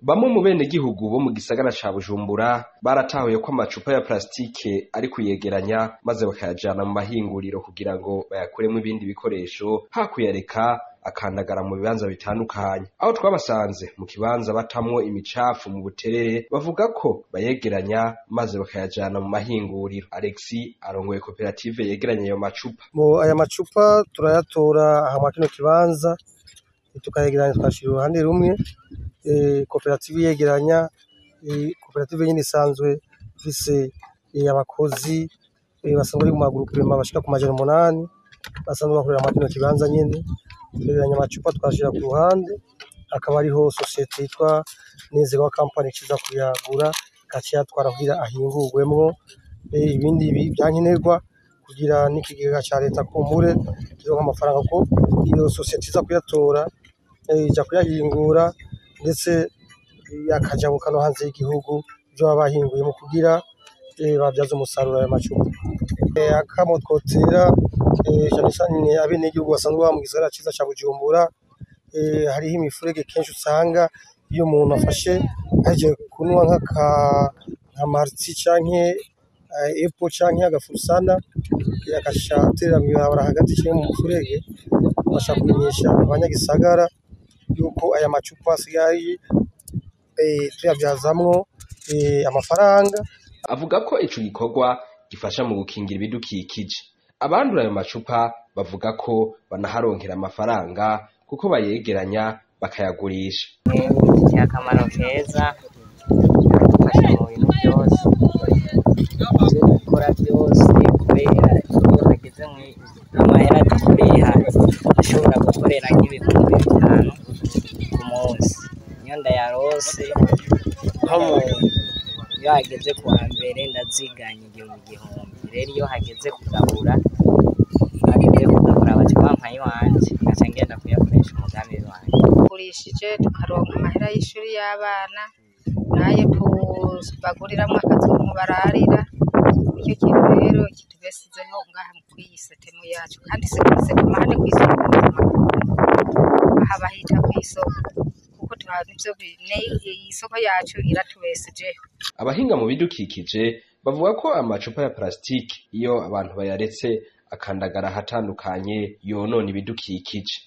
Bamwe mu benegihugu bo mu gisagara ca Bujumbura baratahuye ko amacupa ya plastike ari kuyegeranya maze bakayajana mu mahinguriro kugira ngo bayakuremwo ibindi bikoresho ha kuyareka akandagara mu bibanza bitandukanye. Aho twabasanze mu kibanza batamwo imicafu mu Buterere, bavuga ko bayegeranya maze bakayajana mu mahinguriro. Alexis arongoye koperative yegeranya ayo macupa. Mu aya macupa turayatora aha mwa kino kibanza, tukayegeranya, tukayashira uruhande rumwe. Koperative yegeranya, koperative nyene isanzwe ifise abakozi basanzwe bari mu ma groupement bashika ku 800 basanzwe bakorera mwa kino kibanza nyene. Twegeranya amacupa, tukayashira ku ruhande, hakaba hariho sosiyete yitwa Nezerwa Company iza kuyagura, igaca iyatwara kugira ahingurwemwo ibindi vyankenerwa, kugira n'ikigega ca leta kumbure kironke amafaranga, kuko iyo sosiyete iza kuyatora ija kuyahingura, ndetse akajabuka no hanze y'igihugu ivyo baba bahinguyemwo kugira bavyaze umusaruro ayo macupa. Akamo twotera cane cane abenegihugu basanzwe baba mu gisagara ciza ca Bujumbura, hariho imifurege kenshi usanga iyo umuntu afashe ahejeje kunwa nka Marti canke Epo canke agafurusana, agaca aterera mw'ibarabara hagati canke mu mufurege. Bashaka kumenyesha abanyagisagara yuko aya macupa asigaye tuyavyazamwo amafaranga. Avuga ko ico gikorwa gifasha mu gukingira ibidukikije. Abandura ayo macupa bavuga ko banaharonkera amafaranga kuko bayegeranya bakayagurisha. Bidufitiye akamaro keza, biradufasha mu bintu byose, ibyo dukora byose, kubera iyo hageze amahera dukuriha, ashobora gukorera nk'5,000 ku munsi. Iyo ndayaronse, nko mu iyo hageze kuwa mbere ndaziganya igihumbi igihumbi. Rero iyo hageze kugabura, baca bampa ayiwanje, nkaca ngenda kuyakoresha umugambi wanje. Tugurishije tukaronka amahera y'ishuri y'abana, nayo tubaguriramwo akazungu bararira. Nicyo kintu rero kitubeshejeho ngaha kw'iyi setemu yacu, kandi si kuri setemu, aha ni kw'isoko mpuzamakungu, aha bahita kw'isoko kuko nivyo isoko yacu iratubeshejeho. Abahinga mu bidukikije bavuga ko amacupa ya plastike, iyo abantu bayaretse akandagara ahatandukanye, yonona ibidukikije.